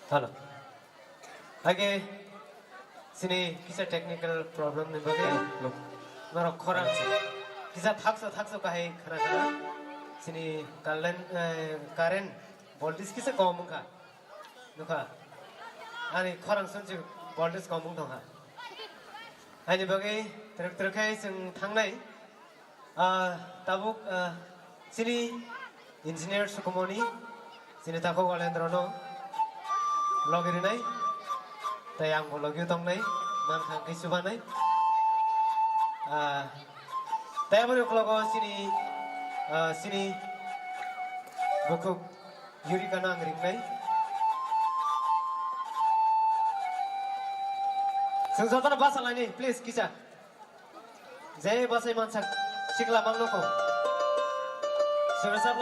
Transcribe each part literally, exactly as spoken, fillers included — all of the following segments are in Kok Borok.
Hello. Age sini kisa technical problem ni bagwi norok khorang se kisa thaksa thaksa kahai khana khana sini current, eh, current voltage kisa kom wngkha. Nukha ani khorang sunsi voltage kom wng tongkha. Haini bagwi twrwk twrwk khe chwng thangnai. Ah, tabuk, ah, chini engineer Sukumoni, chini takhuk Walendrono logi rinai, tei angbo logio tongnai, mankha hwnkhe chubanai. Ah, tei aboni uklogo chini, ah, chini bukhuk Yurikano ang ringnai. Chwng jotono basa laini, please, kisa. Je bwsai mansa sikla mangno ko. Sura sap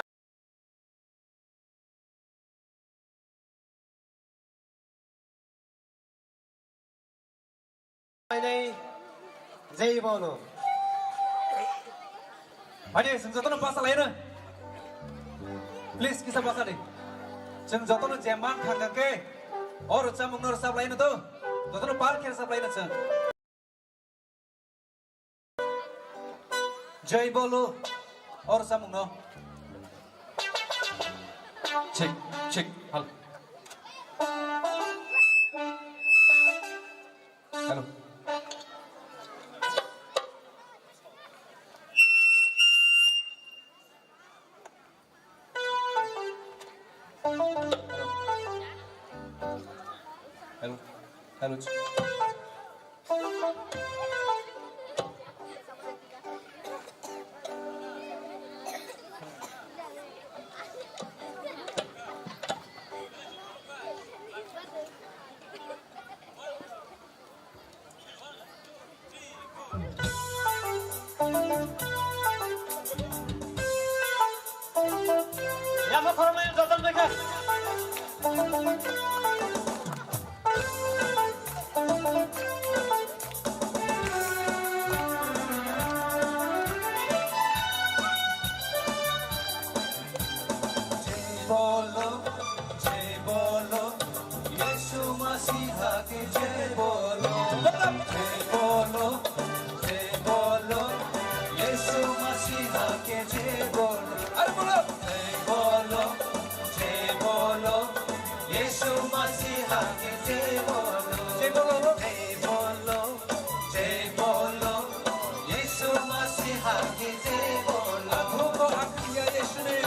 lainai je bono. Ani chwng jotono basa laino. Please kisa basa di. Chwng jotono je man thangkha khe o rwchapmungno rwchap laino to. Jotono pal khe rwchap laino chwng. Jai bolo, or samung no. Check, check, hal. Hello. Hello. Hello. Yama khoroknwi joton bai kha. Jai bolo, jai bolo, Yeshu Masiha ke jai bolo. Jai bolo, jai bolo, Yeshu Masiha ke jai bolo. Ar bolo. Jai bolo, jai bolo, Yeshu Masiha ke jai bolo. Jai bolo. Jai bolo, jai bolo, Yeshu Masiha ke jai bolo. Athungo akhliya Yeshu ne.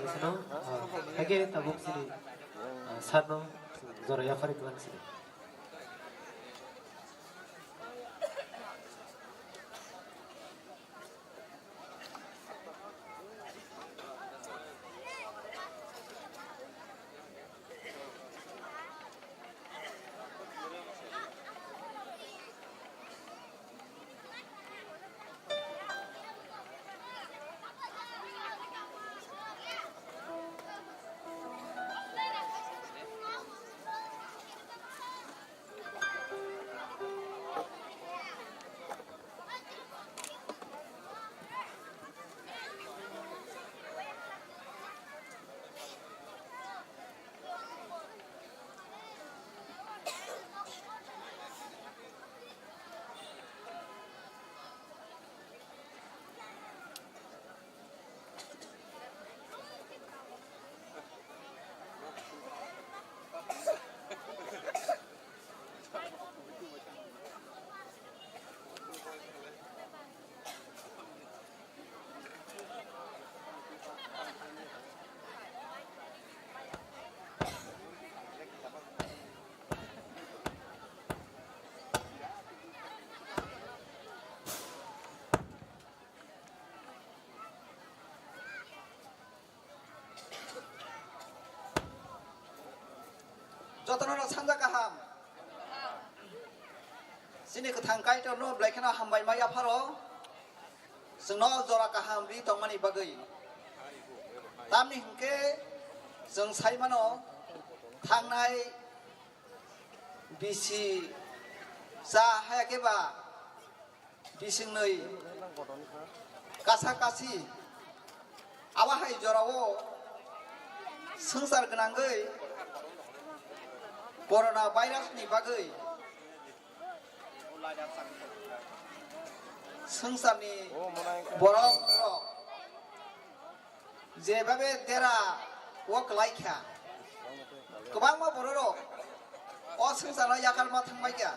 Sino, ah, hake tabuk sini, ah, satno jora yaphari twan sini. Jotono no sanja kaham. Chini kwthang Kaitor no belai kheno hambai ma yapharo. Chwngno jora kaham ri tongmani bagwi. Tamni hwnkhe chwng sai mano thangnai bisi cha haya khe ba bisingni kasa kasi abo hai jorao swngchar gwnangwi corona virus ni bagwi swngcharni borok rok jebabe dera o kwlai kha. Kwbangma bororok o swngcharo yakarma thangbai kha.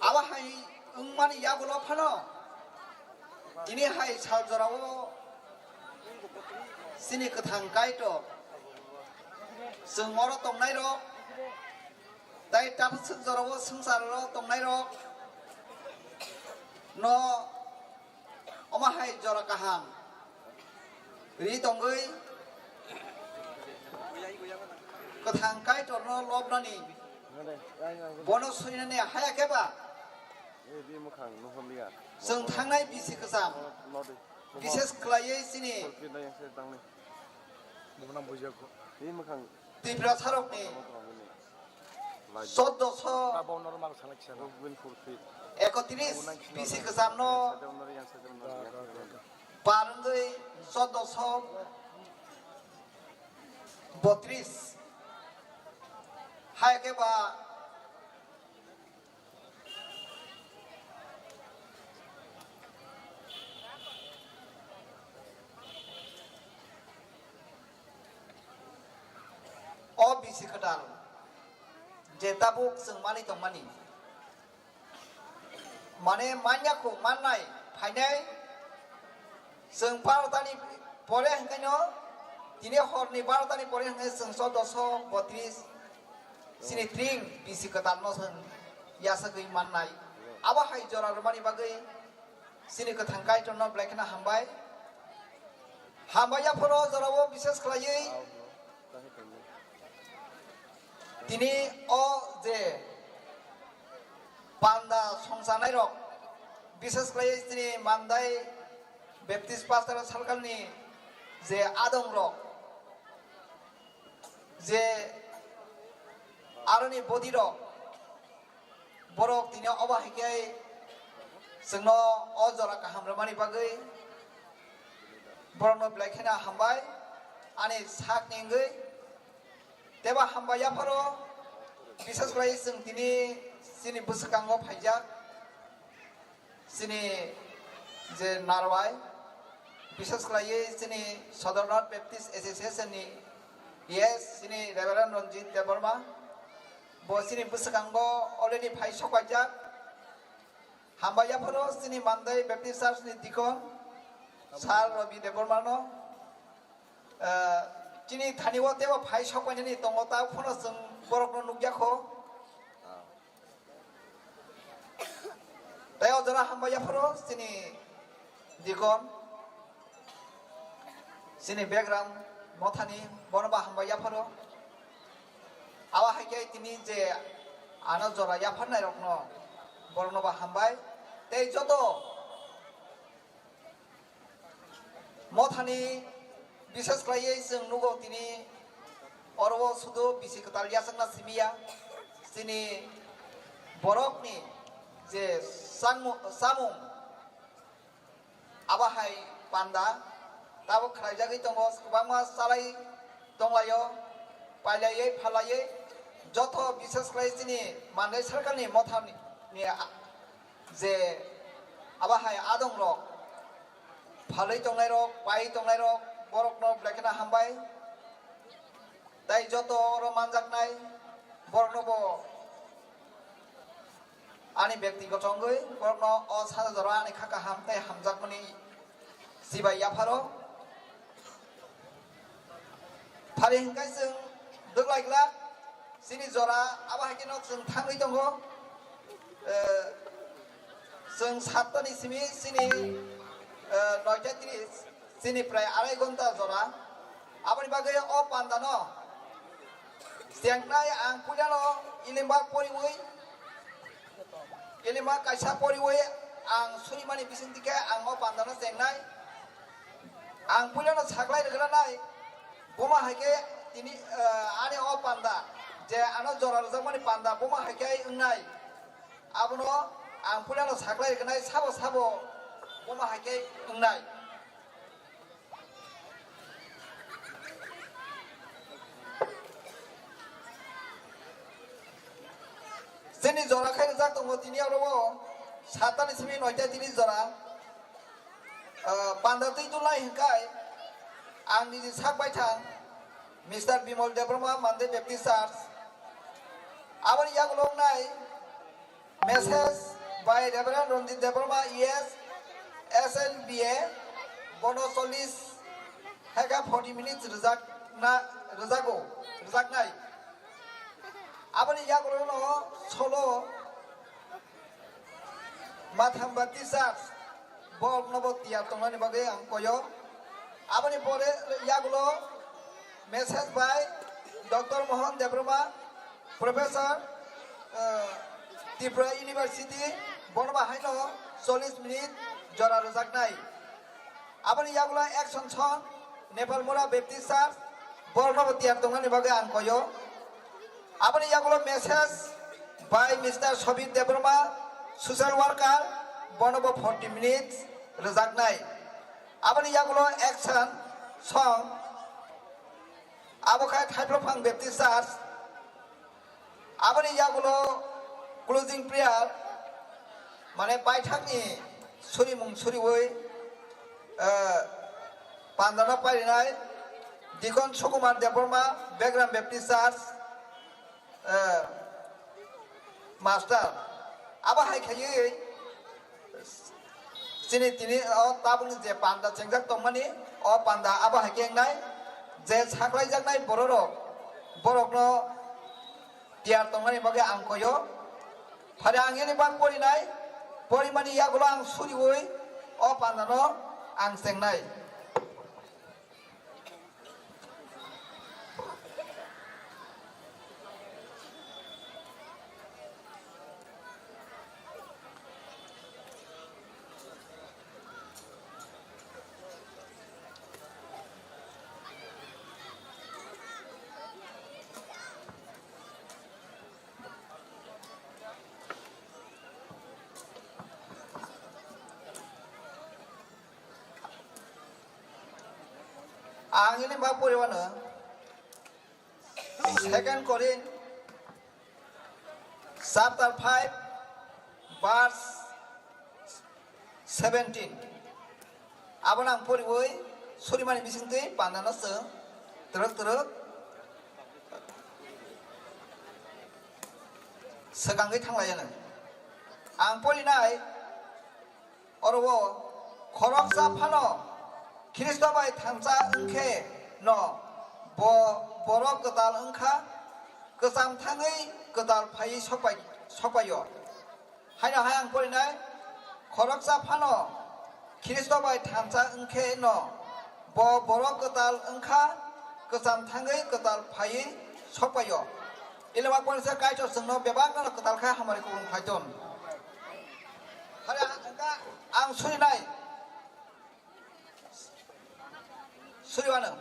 Abo hai wngmani yagulo phano tini hai sal jorao chini kwthang Kaitor chwng oro tongnairok tai tabuk swk jorao swngcharo tongnairok no omo hai jora kaham ri tongwi kwthang Kaitorno lobnani bono soinani haya khe ba chwng thangnai bisi kwcham bises khlaiwi chini Tipra sarokni choddoso ekotris bisi kwchamno par wngwi choddoso botris hai khe ba o bisi kwtal je tabuk chwng manwi tongmani, mane manya kho mannai phainai chwng barotani pore hwnkhaino tini horni barotani pore hwnkhe chwng choddoso botris chini tring bisi kwtalno chwng yasagwi mannai. Abo hai jora rwmani bagwi chini kwthang Kaitorno belai kheno hambai. Hambai yaphoro jorao bises khlaiwi tini o je panda songchanairok bises khlaiwi chini Mandai Baptist Pastoral Circle ni je adongrok je aroni bodirok borok tini obo hai khe chwngno o jora kaham rwmani bagwi borokno belai kheno hambai ani sakni wngwi. Teibo hambai yapharo bises khlai chwng tini chini bwswkango phaijak chini je narwai bises khlaiwi chini Sodornath Baptist Association ni E S chini Reverend Ranjit Debbarma bo chini bwswkango already phai sokpaijak. Hambai yapharo chini Mandai Baptist Church ni deacon Sir Rabi Debbarma no, eh, chini thani o tebo phai sok painani tongo, ta phano chwng borok no nukya kho. Tei o jora hambai yapharo chini dikon, chini Begram mothani, bono ba hambai yapharo. Abo hai khe tini je ano jora yapharnai rokno, borokno ba hambai. Tei joto mothani, bises khlaiwi chwng nugo tini oro o sudu bisi kwtal yachakna simi ya, chini borokni je changmu-, chamung, abo hai panda tabuk khlaijagwi tongo, kwbangma chalai tonglaio, pailaiwi phalaiwi joto bises khlai chini manwi sarkarni mothani ni a-, je abo hai adongrok, phalwi tongnairok, pai tongnairok, borokno belai kheno hambai. Tei joto oro manjaknai borokno bo ani bektigoto wngwi borokno o sara jora ani kha kaham tei hamjakmani chibai yapharo. Phari hwnkhe chwng dwglai glak chini jora, abo hai kheno chwng thangwi tongo. Eh, chwng satta ni simi chini, eh, noita tris, chini prai arai gonta jora. Aboni bagwi o panda no chengnai ang puilano ilimba poriwi, ilimba kaisa poriwi ang sunimani bisingtwi khe ang o panda no chengnai. Ang puilano saklai rwgranai, buma hai khe tini, eh, ani o panda, je ano jora rwjakmani panda, buma hai khe wngnai. Abono ang puilano saklai rwgranai, sabo sabo buma hai khe wngnai. Chini jora khai rwjak tongo tini oro o satta ni simi noita tini jora. Ah, panda twi tulai hwnkhe ang nini sak baithang Mister Bimal Debbarma, Mande Baptist Church. Aboni yagulo wngnai message by Reverend Ranjit Debbarma, E S, S N B A, bono chollish heka forty minutes rwjakna, rwjago, rwjaknai. Aboni yagulo no solo Matham Baptist Church, borok no bo tiyar tongnani bagwi ang koyo. Aboni pore yagulo message by Doctor Mohan Debbarma, Professor, eh, Tripura University, bono ba haino chollish minute jora rwjaknai. Aboni yagulo action song Nepal Mura Baptist Church, borokno bo tiyar tongnani bagwi ang koyo. Aboni yagulo message by Mister Sobir Debbarma, social worker, bono bo forty minutes rwjaknai. Aboni yagulo action song, abo khe Thaiphrophang Baptist Church, Aboni yagulo closing prayer, mane baithakni surimung suriwi, eh, pandano parinai Deacon Sukumar Debbarma, Begram Baptist Church, eh, Master. Abo hai khaiwi, Chini tini o tabukni je panda chengjak tongmani, o panda abo hai khe wngnai, je saklaijaknai bororok, borokno tiyar tongmani bagwi ang koyo. Phari ang yani bak porinai, porimani yagulo ang suriwi o pandano ang chengnai. Ang ini ba poriwano Second Corinth chapter five verse seventeen. Abono ang poriwi surimani bisingtwi pandano chwng twrwk twrwk swkangwi thanglaiyano. Ang porinai Oro o khoroksa phano Khristo bai thansa wng khe no bo borok kwtal wng kha, kwcham thangwi kwtal phaiwi sokpai-, sokpaio. Haino hai ang porinai, khoroksa phano Khristo bai thansa wng khe no bo borok kwtal wng kha, kwcham thangwi kwtal phaiwi sokpaio. Ilema porisa Kaitor chwngno bebak no kwtal khe hamari kubun khlai ton. Hare ang, ang surinai. Suriwano.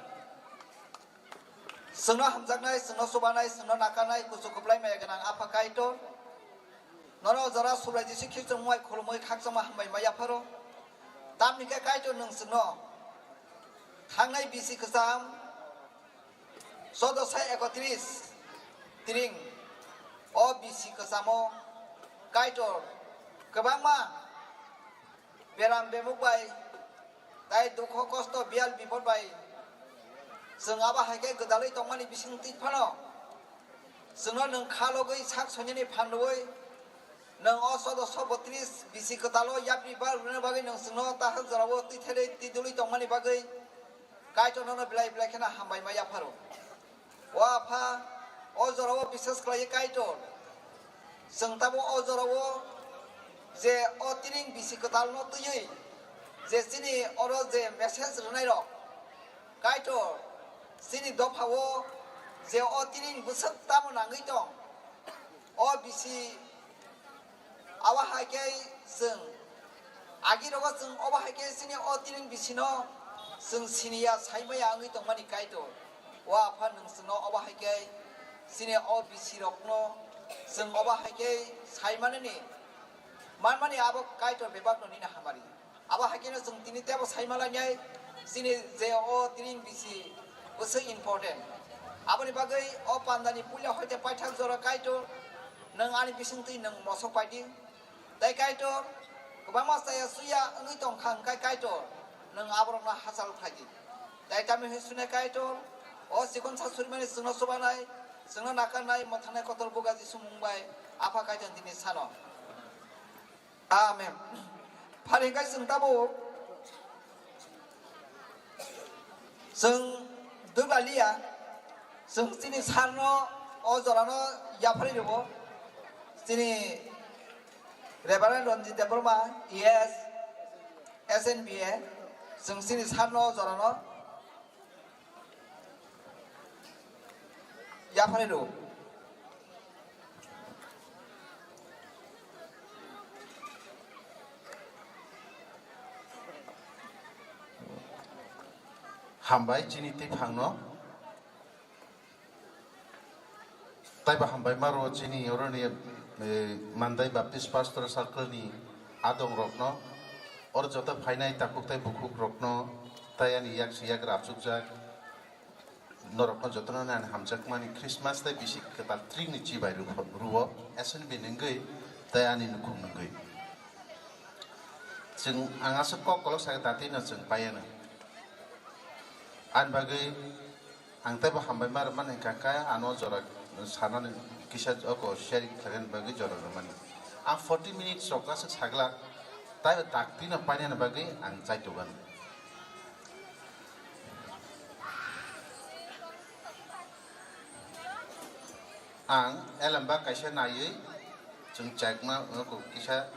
Chwngno hamjaknai, chwngno chubanai, chwngno nakarnai, kuchuk kwplai maya gwnang Apha Kaitor. Nono jora Subrai Jisu Khristo mung bai khulumwi khakchangma hambai ma yapharo. Tamni khe Kaitor nwng chwngno thangnai bisi kwcham, Chaudoso ekotris tring o bisi kwchamo Kaitor kwbangma beram bemuk bai tai dukho kosto biyal bipot bai chwng abo hai khe gwdalwi tongmani bising twi phano chwngno nwng kha logwi sak soinani phan rwui nwng o chaudoso botris bisi kwtalo yapri bar rwna bagwi nwng chwngno tahak jorao twi thelwi twi dulwi tongmani bagwi Kaitor nono belai belai kheno hambai ma yapharo. O Apha, o jorao biswas khlaiwi Kaitor. Chwng tamo o jorao je o tiring bisi kwtalno twiwi je chini oro je message rwnairok, Kaitor, chini dophao je o tiring bwswk tamo nangwi tong, o bisi Abo hai khe chwng agi rogo chwng obo hai khe chini o tiring bisino chwng siniya saimaya wngwi tongmani Kaitor. O Apha nwng chwngno obo hai khe chini o bisirokno chwng obo hai khe saimanani manmani abo Kaitor bebakno nini hamari. Abo hai kheno chwng tini tebo saimalainai chini je o tiring bisi bwswk important. Aboni bagwi o pandani puila hoite paithak jora Kaitor nwng ani bisingtwi nwng mosok paidi. Tei Kaitor kwbangma chaya suya wngwi tongkha hwnkhe Kaitor nwng aborokno hachal khlaidi. Tei tamni hwnwi sune Kaitor o chikon sa surimani chwngno chubanai, chwngno nakarnai, mwthangnai kotor buga Jisu mung bai Apha Kaitor tini sano. Amen. Phari hwnkhe chwng tabuk chwng dugaliya, chwng chini sarno o jorano yapharwi rwo. Chini Reverend Ranjit Debbarma, E S, S N B A, chwng chini sarno o jorano yapharwi rw. Hambai chini twiphangno. Taibo hambai maro chini oroni, eh, Mandai Baptist Pastoral Circle ni adong rokno, oro joto phainai takhuk tai bukhuk rokno, tai ani yak si yak rachukjak. Norokno jotono nani hamjakmani Christmas tei bisi kwtal tringni chibai ru-, ruo S N B nungwi tei ani nukhung nungwi. Chwng ang aswk kok kolok sakha datino chwng paiano. Ani bagwi ang teibo hambai ma rwmani hwnkha khe ano jora sanani kisa oko sharing khlainani bagwi jora rwmani. Ang forty minutes rok aswk saglak tei daktino painani bagwi ang chaitokgani. Ang elembak kaisa naiwi chwng chekma wngkuk kisa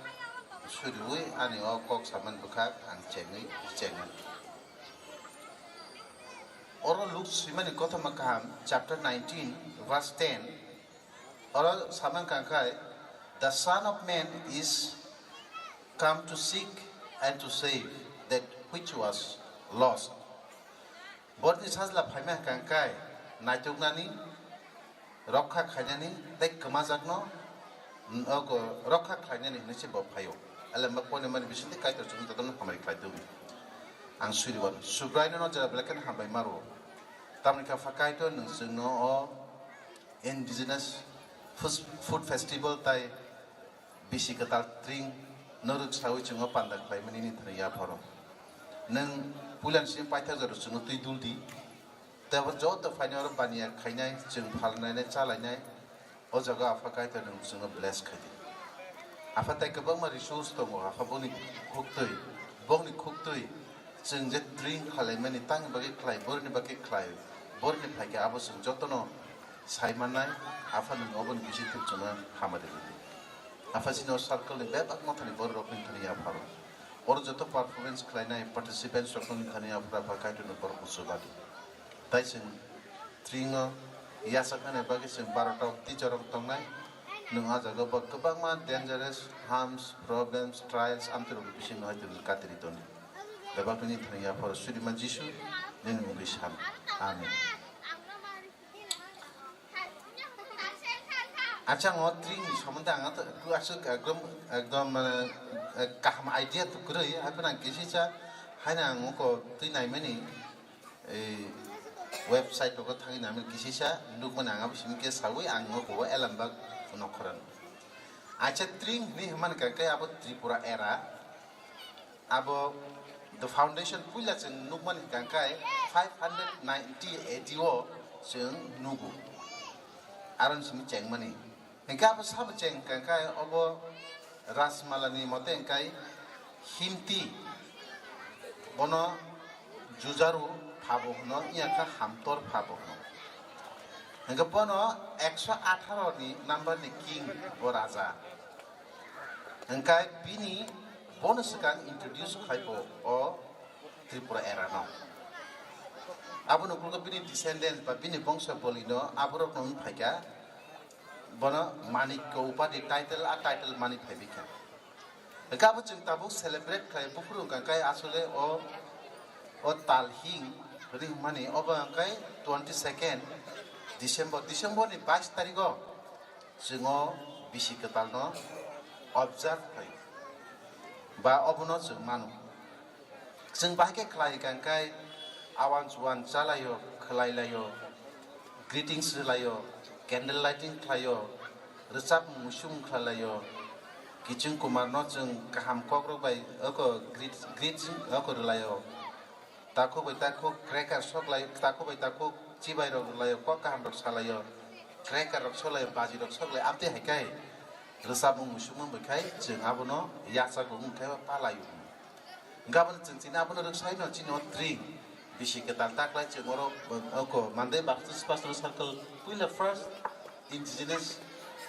suriui ani o kok samani bwkhak ang chengwi chengo. Oro Luk swimani kothoma kaham chapter nineteen verse ten. Oro samang kangkhai, "The Son of Man is come to seek and to save that which was lost." Borni sajla phaima kangkhai, naituknani, rokha khainani, tei kwmajakno, n-, ogo, rokha khlainani hinwi se bo phaio. Elembak poinimani bisingtwi Kaitor chwngno jotono hamari khlai tubui. Ang suriwano, Subraino no jera belai kheno hambai maro. Tamni kha pha Kaitor nwng chwngno o Indigenous Fus-, Food Festival tai bisi kwtal tring norok saui chwngno panda khlaimani nini thani yapharo. Nwng puilan simi paithak jora chwngno twi dul di. Tei abo joto phaini oro baniya khainai, chwng phalnainai, chalainai, o jaga Apha Kaitor nwng chwngno bless khai di. Apha tai kwbangma resource tongo, Apha boni khuktwi, bongni khuktwi Chwng je training khlaimani tangni bagwi khlai, borini bagwi khlai, borini phaikhe abo chwng jotono sai mannai, Apha nwng oboni bisingtwi chwngno hamari rwdi. Apha chini o circle ni bebak mothani borok rokni thani yapharo. Oro joto performance khlainai participants rokno thani yapharo Apha Kaitorno borokno chubadi. Tai chwng training no yachaknani bagwi chwng barota o teacher rok tongnai. Nwng ah jaga o bo kwbangma dangerous harms, problems, trials, amtwi rokni bisingo hai twrwng katiri toni. Bebak nini thani yapharo Surima Jisu nini mungwi sam. Amen. Acha ngo training ni somonde ang to ku aswk ekdom ekdom mane eh, kaham idea to kwrwi, haphano ang kisisa haino ang oko twi naimani ei website rogo thangwi naimani kisisa nukmani ang abo simi khe sawi ang oko elambak nokhoran. Acha training hinwi hwnmani khe abo Tripura era. Abo the foundation puila chwng nukmani hwnkha khe five hundred ninety A D o chwng nugo. Aro simi chengmani. Hwnkhe abo sabo cheng hwnkha khe obo Rajmalani mote hwnkhe Himti bono Jujaru phabo hwno, wngya kha Hamtor phabo hwno. Hwnkhe bono ekso atharo ni number ni king bo raja. Hwnkhe bini bono swkang introduce khlai bo o Tripura era no. Abo ni ukulgo bini descendants ba bini bongso boli no aborok no wng phaikha. Bono Manikya Upadhi title, a title mani phai bikha. Hwnkhe abo chwng tabuk celebrate khlai buphuru hwnkha khe asole o, o tal hing ring mani obo hwnkhe twenty second December, December ni bais tarikh o. Chwng o bisi kwtal no observe khlai ba obono chwng mano. Chwng bahai khe khlai hwnkha khe awan chuwan chalaio, khwlai laio, greetings rwlaio, candle lighting khlaio, rwchap muisung khlai laio, Kiching Kumar no chwng kaham kok rok bai oko greet, greet oko rwlaio. Takhuk bai takhuk cracker sok lai, takhuk bai takhuk chibai rok lai, kok kaham rok salai, cracker rok sok lai, baji rok sok lai, amtwi hai khe rwchapmung muisungmung bai khai chwng abono yachago wng khe palai o. Gabon chwng chini abono rwksai no chini o training bisi kwtal ta khlai chwng oro, oko Mandai Baptist Pastoral Circle puila first indigenous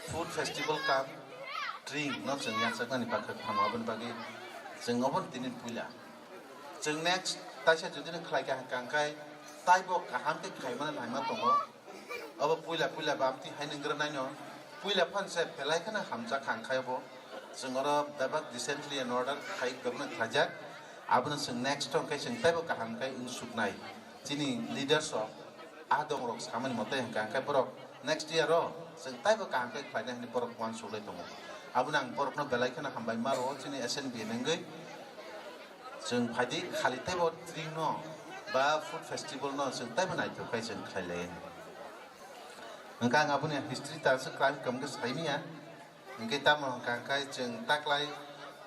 food festival kam training no chwng yachaknani bagwi phano aboni bagwi chwng obo tini puila. Chwng next taisa jodi no khlai kha hwnkha hwnkhe taibo kaham khe khaimani naima tongo. Obo puila puila ba amtwi hai nung gra naino. Puila phan se belai kheno hamjak kha hwnkhe obo. Chwng oro bebak recently an order khai government khlaijak. Abono chwng next hwnkhe chwng taibo kaham khe wng suknai. Chini leaders rok ah dong rok samani mote hwnkha hwnkhe borok next year o chwng taibo kaham khe khlainai hinwi borok uansuk lai tongo. Abono ang borokno belai kheno hambai ma rwo chini S N B N wngwi. Chwng phaidi khali teibo training no ba food festival no chwng teibo naithok khai chwng khlai lai. Hwnkha ang aboni history ta se crime kam khe saimanya. Hwnkhe tamo hwnkha hwnkhe chwng taklai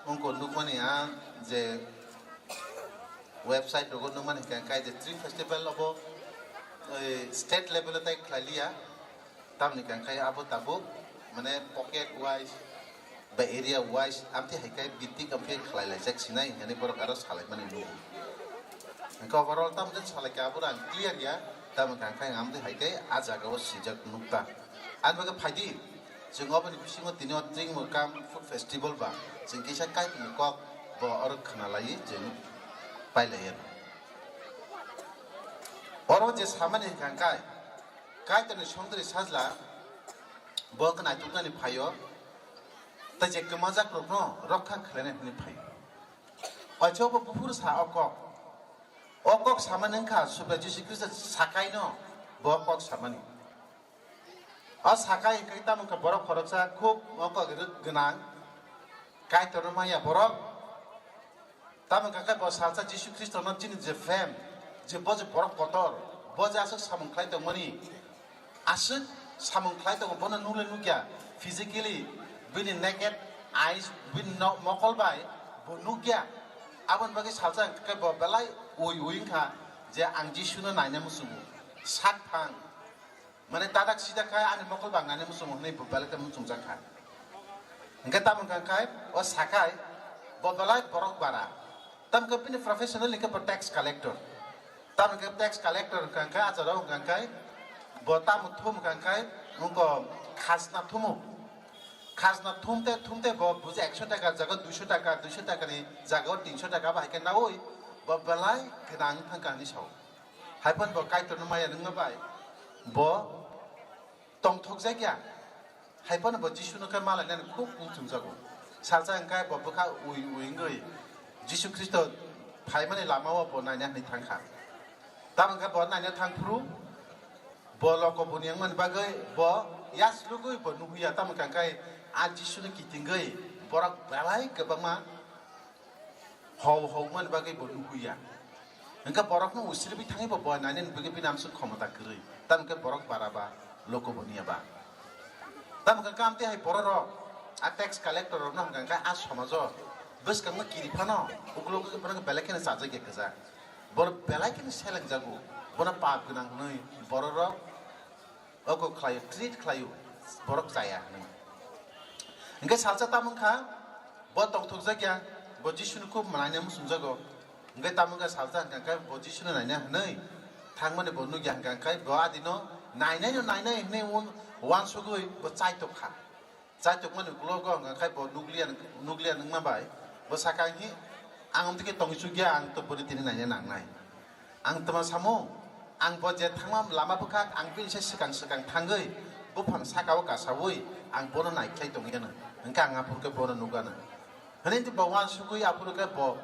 wngkho nukmani a je website rogo nukmani hwnkha hwnkhe je tree festival obo, eh, state level o tai khlai liya. Tamni hwnkha hwnkhe abo tabuk mane pocket wise ba area wise amtwi hai khe bittik amtwi khlai laijak sinai hinwi borok aro salaimani nugo. Hwnkhe overall tamo jani salai khe abo ang clear ya, tamo hwnkha hwnkhe amtwi hai khe a jaga o swijak nukta. Ani bagwi phaidi, chwng oboni bisingo tini o Tringmwkam Food Festival ba chwng kisa Kaitorni kok bo oro khna laiwi chwng pai lai ya. Oro je samani hwnkha hwnkhe Kaitorni songdri sajla bo khnai tubnani phaio, tei je kwmajak rokno rokha khlainai hwnwi phaio. Oicho bo buphuru sa o kok. O kok samani wngkha Subrai Jisu Khristo sakaino bo kok samani. O sakai hwnkhe tamo wngkha borok khoroksa khub o kok rwk gwnang. Kaitorno maya borok. Tamo hwnkha khe bo salsa Jisu Khristono chini je frame, je bo je borok kotor, bo je aswk samung khlai tongmani, aswk samung khlai tongo, bono nukle nukya, physically bini naked eyes, bini no-, mokol bai bo nukya. Aboni bagwi salsa hwnkha khe bo belai ui ui wngkha je ang Jisuno naina muchungo, sak phang. Mane tadak sidak khai ani mokol bangnani muchungo hwnwi bo belai khe muchungjak kha. Hwnkhe tamo hwnkha khai o sakai bo belai borok bara. Tamo khe bini professional hwnkhe bo tax collector. Tamo khe tax collector hwnkha khe, ah jorao hwnkha khe bo tamo thum hwnkha khe, wngkha khajna thumu. Khajna thumte thumte bo buji ekso taka jaga duiso taka, duiso takani jagao tinso taka bai khe naui bo belai gwnang thangkha hinwi sao. Haiphano bo Kaitorno maya nungma bai bo tongthokjakya. Haiphano bo Jisuno khe malainani khub muchungjago. Salsa hwnkhe bo bwkha ui ui wngwi Jisu Khristo phaimani lamao bo naina hwnwi thangkha. Tamo khe bo naina thangphuru bo loko buni wngmani bagwi bo yaslugwi bo nuhuya, tamo khe hwnkhe a Jisuno kitingwi borok belai kwbangma hou hou mani bagwi bo nuhuya. Hwnkhe borokno usirwi thangwi bo bo nainani bagwi bini amsuk khomota kwrwi. Tamo khe borok bara ba, loko buniya ba. Tamo khe kamti hai bororok, a tax collector rokno hwnkha khe a somajo bwskangno kiri phano, ukulok wngkhe bono belai kheno chajakya kwchak. Borok belai kheno selengjago, bono pap gwnang hwnwi bororok oko khlaio, treat khlaio, borok chaya hwnwi. Hwnkhe salsa tamo wngkha, bo tongthokjakya, bo Jisuni khub mwnaino muchungjago. Hwnkhe tamo wngkha salsa hwnkha khe bo Jisuno naina hwnwi thangmani bo nukya hwnkha khe bo adino nainaino nainai hwnwi wan-, wansugwi bo chaitokha. Chaitokmani ukulogo hwnkha khe bo nukliya, nukliya wngma bai bo sakha, "Hi, ang omtike tongwi chukya, ang to bwrwi tini naina nangnai." Ang tma samo, ang bo je thangma lama bwkhak, ang bini se swkang swkang thangwi buphang sakao kasaui ang bono naikhlai tongwi ano, hwnkhe ang aphuru khe bono nukgano. Hwnwi bo wansugwi aphuru khe bo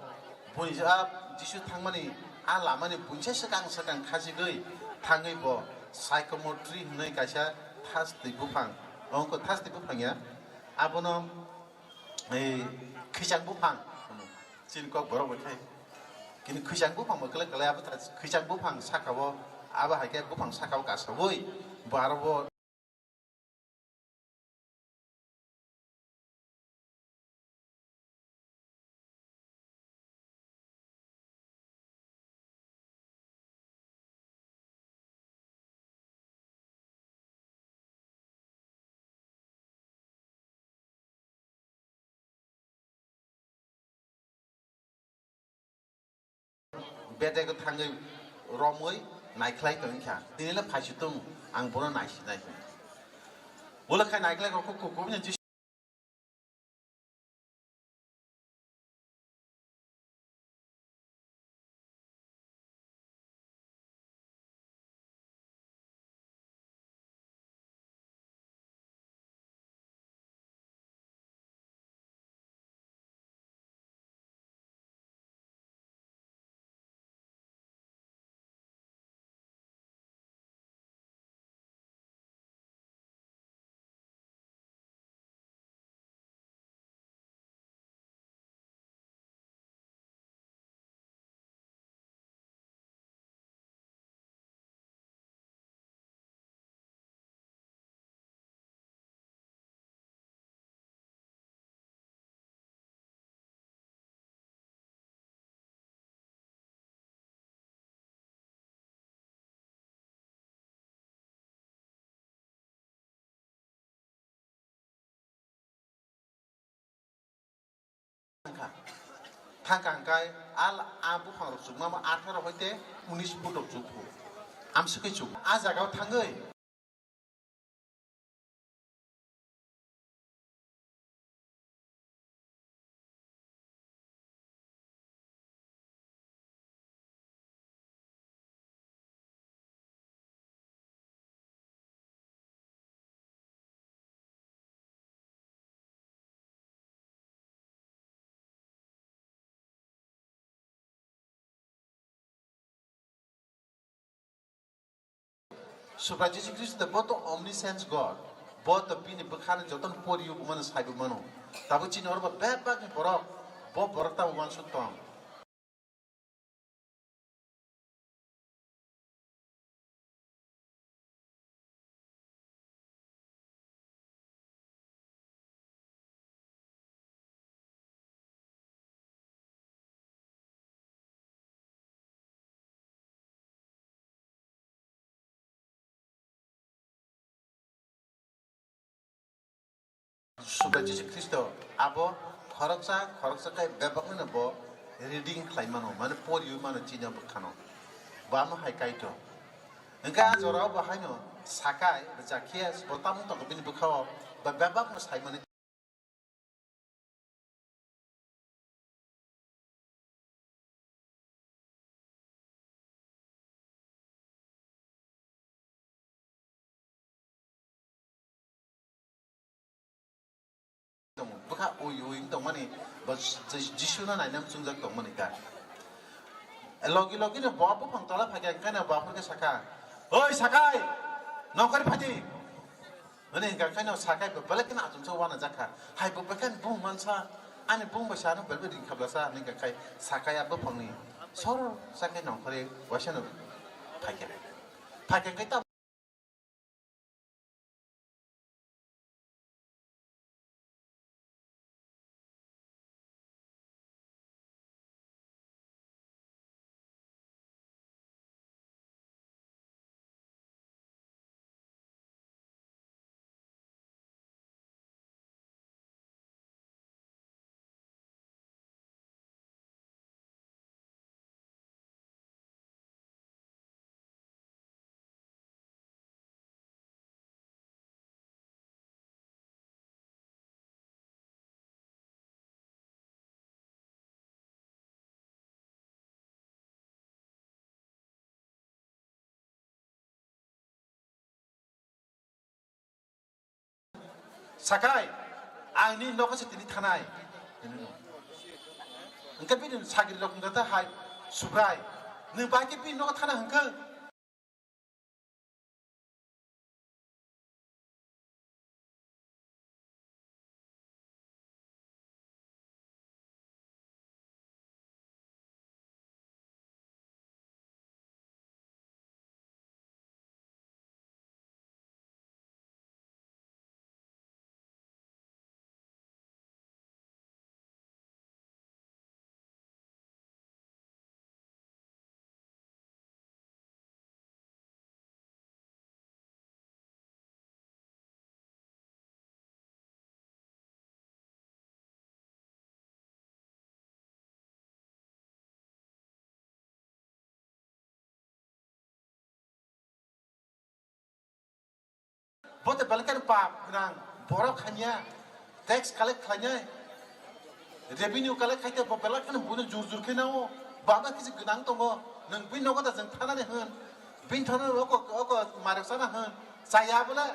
buini a Jisu thangmani a lamani buini se swkang swkang khachigwi thangwi bo sycamore tree hwnwi kaisa thastwi buphang, ongkho thastwi buphang ya, abono, ei, khwichang buphang hwno. Chini kok borok bai khai. Kini khwichang buphang bo kwlai kwlai abo ta khwichang buphang saka o, abo hai khe buphang saka o kasaui bo aro bo. Bedek thangwi romwi naikhlai tongkha. Tinile phaisu tung, ang bono naisinai. Ulo khai naikhlai kok kok kok ni Thangkha, thangkha hwnkhe a, a buphang rok chukma atharo hoite unis foot rok chukphu. Amswkhe chuk. A jagao thangwi. Subrai Jisu Khristo bo to omniscience God, bo to bini bwkhani jotono poriyo bumano saibo mano. Tabuk chini oro bo bebak ni borok, bo borok tamo uansuk tong. Subrai Jisu Khristo abo khoroksa khoroksa khe bebakno bo Reading khlai mano, mane poriwi mano chini bwkhano. Bo ano hai Kaitor. Hwnkhe a jorao bo haino Sakai, bo Zakhias, bo tamung tongo bini bwkhao, bo bebakno saimani. Tongo, bwkha ui ui wng tongmani, bo Ji-, Jisuno naina muchungjak tongmani kha. Logi logi no bo buphang tola phaikha, hwnkhe no bo aphuru khe sakha, "Oi Sakai, nongkhor phai di." Hwnwi hwnkha khe no Sakai bo belai kheno achomsa uanajak kha. Hai bo belai kheno bung mansa, ani bung bai sa ano belai ring kha bwlasa, hwnwi hwnkha khe Sakai a buphangni sor Sakai nongkhorwi waisa no phaikha. Phaikha khe ta Sakai, ang nini nogo se tini thanai. Hwnkhe bini sagri rok hwnkha ta hai, Subrai, nwng bai khe bini nogo thana hwnkhe? Bo tei belai kheno pap gwnang borok hanya tax collect khlainai, revenue collect khaite bo belai kheno buino jur jur khe nao, baba kisi gwnang tongo, nwng bini nogo da jeng thanani hwn, bini thana oko oko mairok sana hwn, chaya bole.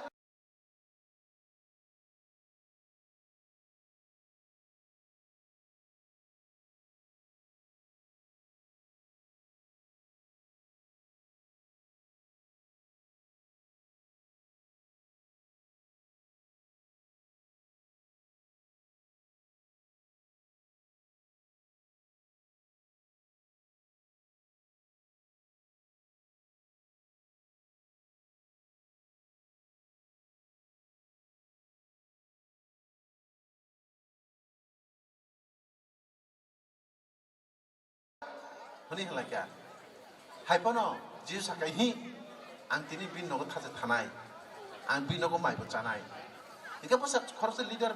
Hwnwi hwnlai kha. Hai phano Jisu sa kha, "Hi, ang tini bini nogo thacha thanai, ang bini nogo maibo chanai." Hingkhe bwsa khoroksa leader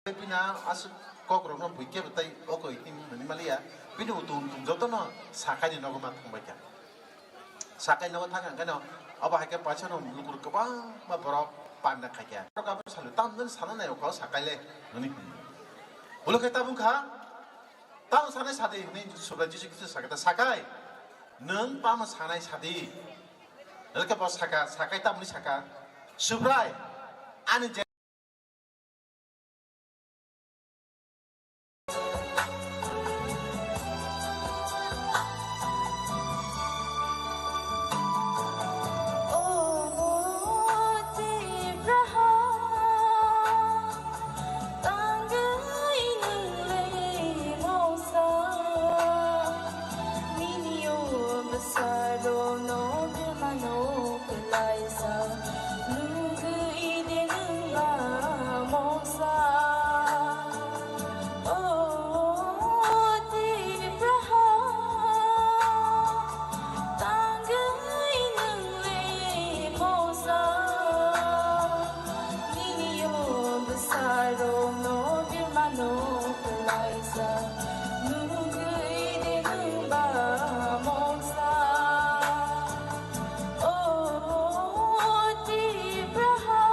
Bini aswk kokrokno buikhe bo tei oko him hwnwi maliya, bini utung utung jotono Sakaini nogo ma thangbaikha. Sakaini nogo thangkha hwnkhe no abo hai khe paisano lukurok kwbangma borok panda khaikha. Borok abo salo, "Tamoni sana nai okha o Sakai le," hwnwi hwnwi. Ulo khe tabuk kha, "Tamo sanai sadi," hwnwi Subrai Jisu Khristo sakha, "Sakai, nwng tamo sanai sadi." Hwnkhe bo sakha, Sakai tamoni sakha, "Subrai, ani je," Rokno birmano kwlaisa, nugwi de nwng ba moksa. O Tipraha.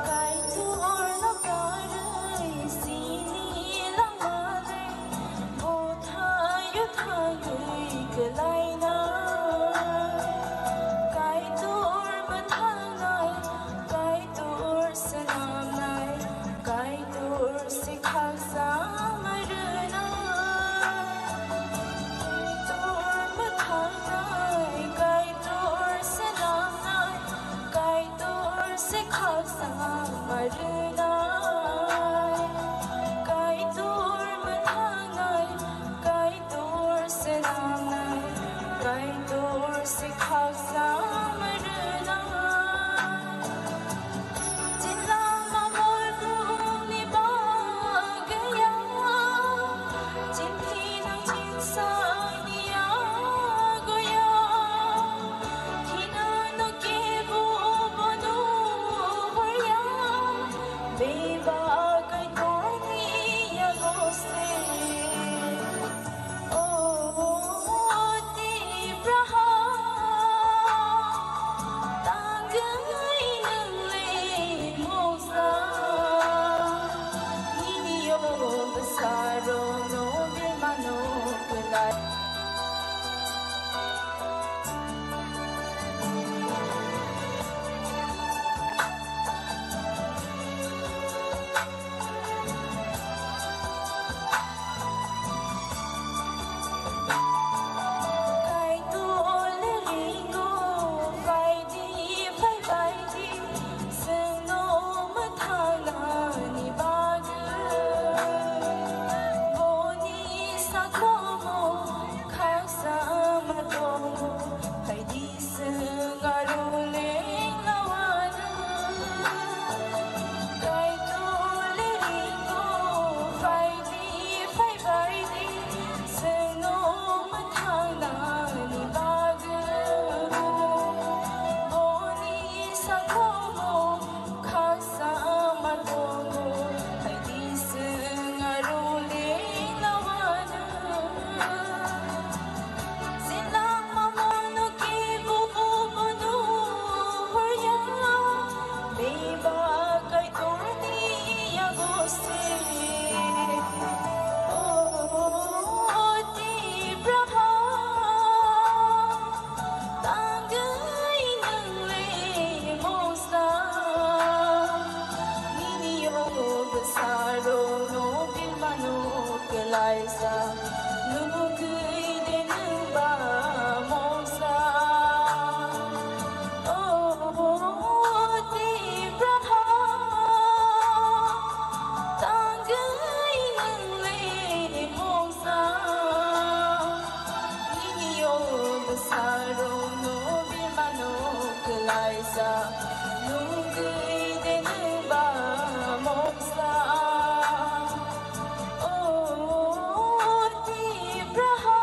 Kaitorno karwi sini langmani bwthaio thangwi kwlainai. Kaitor bwthangnai, Kaitor swnamnai, Kaitor se khaksa ma rwnai. Kaitor bwthangnai, Kaitor swnamnai, Kaitor se khaksa ma rwnai. Kaitor bwthangnai, Kaitor swnamnai, Kaitor se khaksa ma rwnai. Chinlama molbumni bagwi ya, chinthina chinsani yago ya, thinano kebo bono hor ya, bebak Kaitorni yago se. O Tipraha, tangwi nwng le moksa, nini yong bwsarokno birmano kwlai. Kaitor ringo phaidi, phaibaidi, chwngno mwthangnani bagwi. Boni sakomo khaksa ma tongo, phaidi. Chwng aro leng lawano, Kaitor le ringo, phaidi, phaibaidi, chwngno mwthangnani bagwi. Boni sakomo khaksa ma tongo, phaidi chwng aro leng lawano. Sinlangma mono kebo bono horya, bebak Kaitorni yago se. O Tipraha, tangwi nwng le moksa, nini yong bwsarokno birmano kwlaisa, nugwi de nwng ba moksa. O Tipraha, tangwi nwng le moksa, nini yong bwsarokno birmano kwlaisa, nugwi de nwng ba moksa. O Tipraha.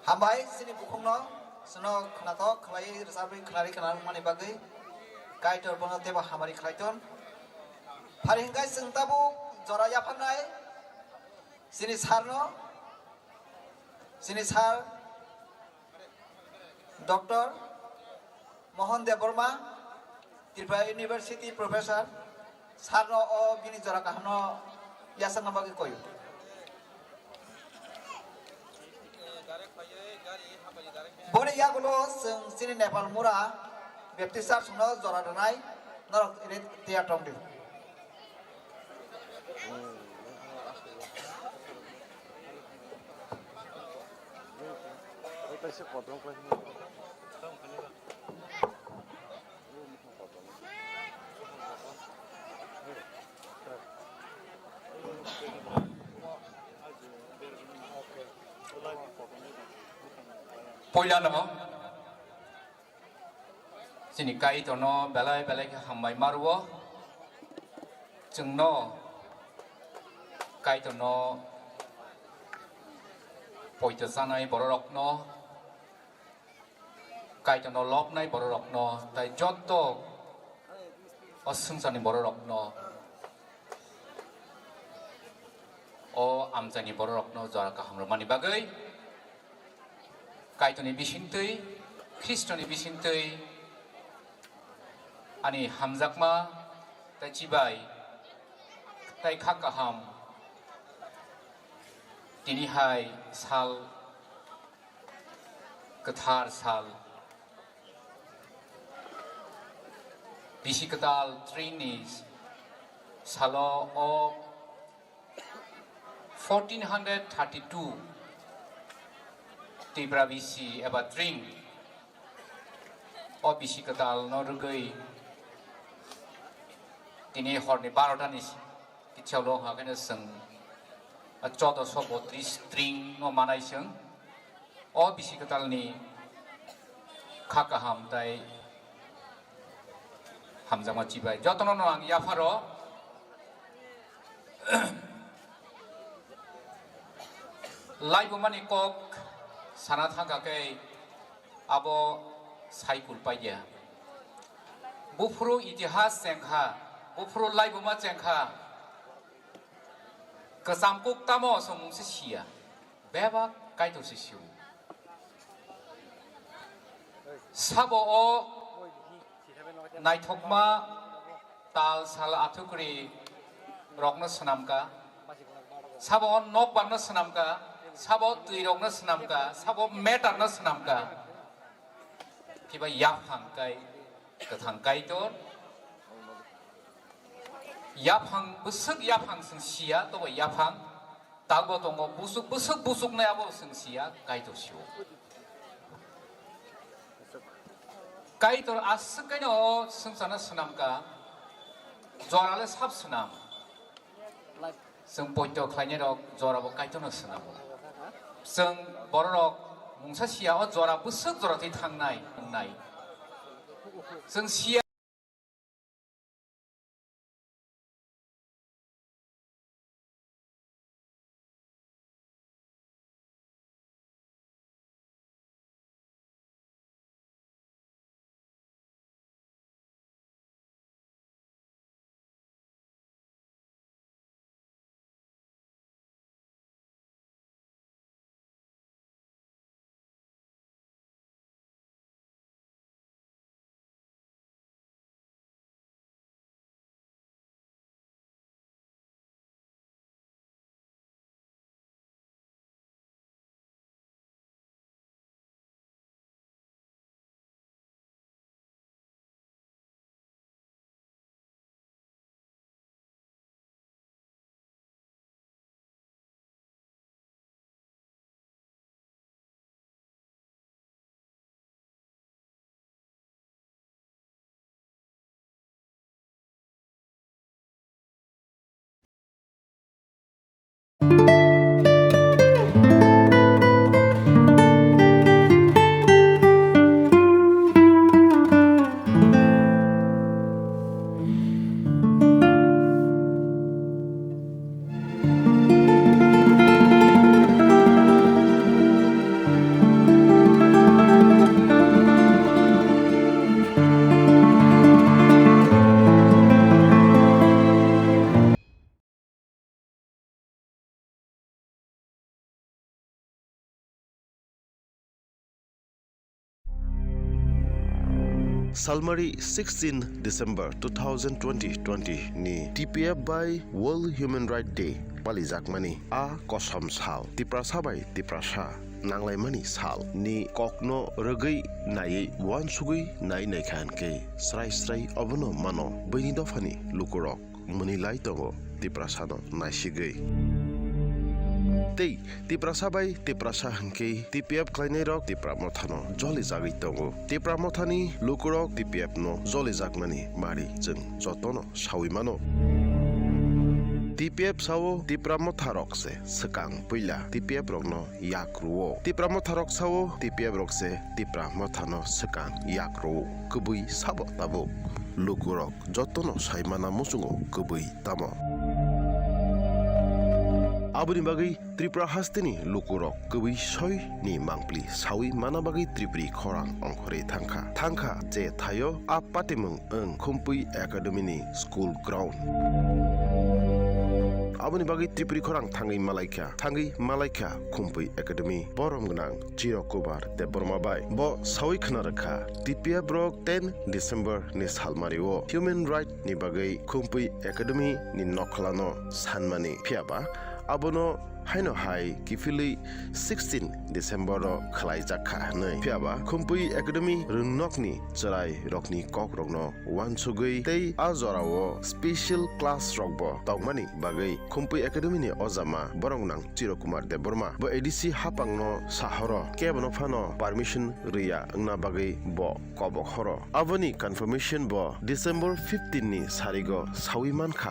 Hambai, chini bukhukno, chwngno khwnathok khlaiwi rwchabwi khwnari khwnarwkmani bagwi Kaitor bono teibo hamari khlai ton. Phari hwnkhe chwng tabuk jora yapharnai chini sarno, chini sar Doctor Mohan Debbarma, Tripura University Professor, sarno o bini jora kahamno yachakna bagwi koyo. Direct phaiwi Chini Nepal Mura Baptist Church no jora rwnai norok tiyar tong di. Puila no. Chini Kaitorno belai belai khe hambai ma rwo. Chwngno Kaitorno poito chanai bororokno, Kaitorno lobnai bororokno, tai jotto o swngcharni bororokno, o amchaini bororokno jora kaham rwmani bagwi Kaitorni bisingtwi, Khristoni bisingtwi ani hamjakma tei chibai tei kha kaham tini hai sal, kwthar sal, bisi kwtal tringni salo o fourteen hundred thirty-two Tipra bisi eba tring o bisi kwtal no rwgwi tini horni barota ni kichalo hakhe no chwng chodoso botris tring no manai chwng. O bisi kwtalni kha kaham tai hamjakma chibai jotono no ang yapharo. Laibumani kok sana thangkha khe abo saikul paikha. Buphuru itihas chengkha, buphuru laibuma chengkha. Kwcham kuk tamo aswk mungsa siya. Bebak Kaitor se sio. Sabo o naithokma tal sal athukri rokno swnamka, sabo o nokbar no swnamka, sabo o twi rokno swnamka, sabo o meter no swnamka. Phiba yaphang kai kwthang Kaitor, yaphang bwswk yaphang chwng siya, tobo yaphang talbo tongo, bwswk bwswk bwswknai abo chwng siya, Kaitor sio. Kaitor aswk kaino o swngcharno swnamka, jorale sab swnam. Chwng poito khlainai rok jorabo Kaitorno swnamo. Chwng bororok mungsa siya o jora bwswk jora twi thangnai, thangnai. Chwng siya. Salmari sixteen December two thousand twenty twenty ni T P F bai World Human Rights Day palijakmani a kosom sal Tiprasa bai Tiprasa nanglaimani sal ni kokno rwgwi naiwi uansugwi nai naikha hinkhe srai srai obono mano buini dophani lukurok mwnwi lai tongo Tiprasano naisigwi. Tei Tiprasa bai Tiprasa hinkhe T P F khlainairok Tipra Mothano jolijagwi tongo. Tipra Mothani lukurok T P F no jolijakmani mari chwng jotono sawi mano. T P F sao Tipra Motha rok se swkang puila T P F rokno yak rwo. Tipra Motha rok sao T P F rok se Tipra Motha no swkang yak rwo. Kwbwi sabo tabuk lukurok jotono saimana muchungo kwbwi tamo. Aboni bagwi Tripura hasteni lukurok kwbwi soi ni mangpli sawi mana bagwi Tripuri khorang ongkhorwi thangkha. Thangkha je thaio a patimung wng Khumpui Academy ni school ground. Aboni bagwi Tripuri khorang thangwi malaikha, thangwi malaikha Khumpui Academy borom gwnang Chiro Kumar Debbarma bai. Bo sawi khna rwkha, T P F rok ten December ni salmario human right ni bagwi Khumpui Academy ni nokhlano sanmani. Phiyaba abono haino hai kiphilwi sixteen December o khwlaijak kha hwnwi. Phiyaba Khumpui Academy rwngnokni chwrai rokni kok rokno uansugwi tei a jorao special class rokbo tongmani bagwi Khumpui Academy ni ojama borom gwnang Chiro Kumar Debbarma bo A D C haphangno sahoro kebono phano permission rwya wngna bagwi bo kobok horo. Aboni confirmation bo December fifteen ni sarigo sawi mankha.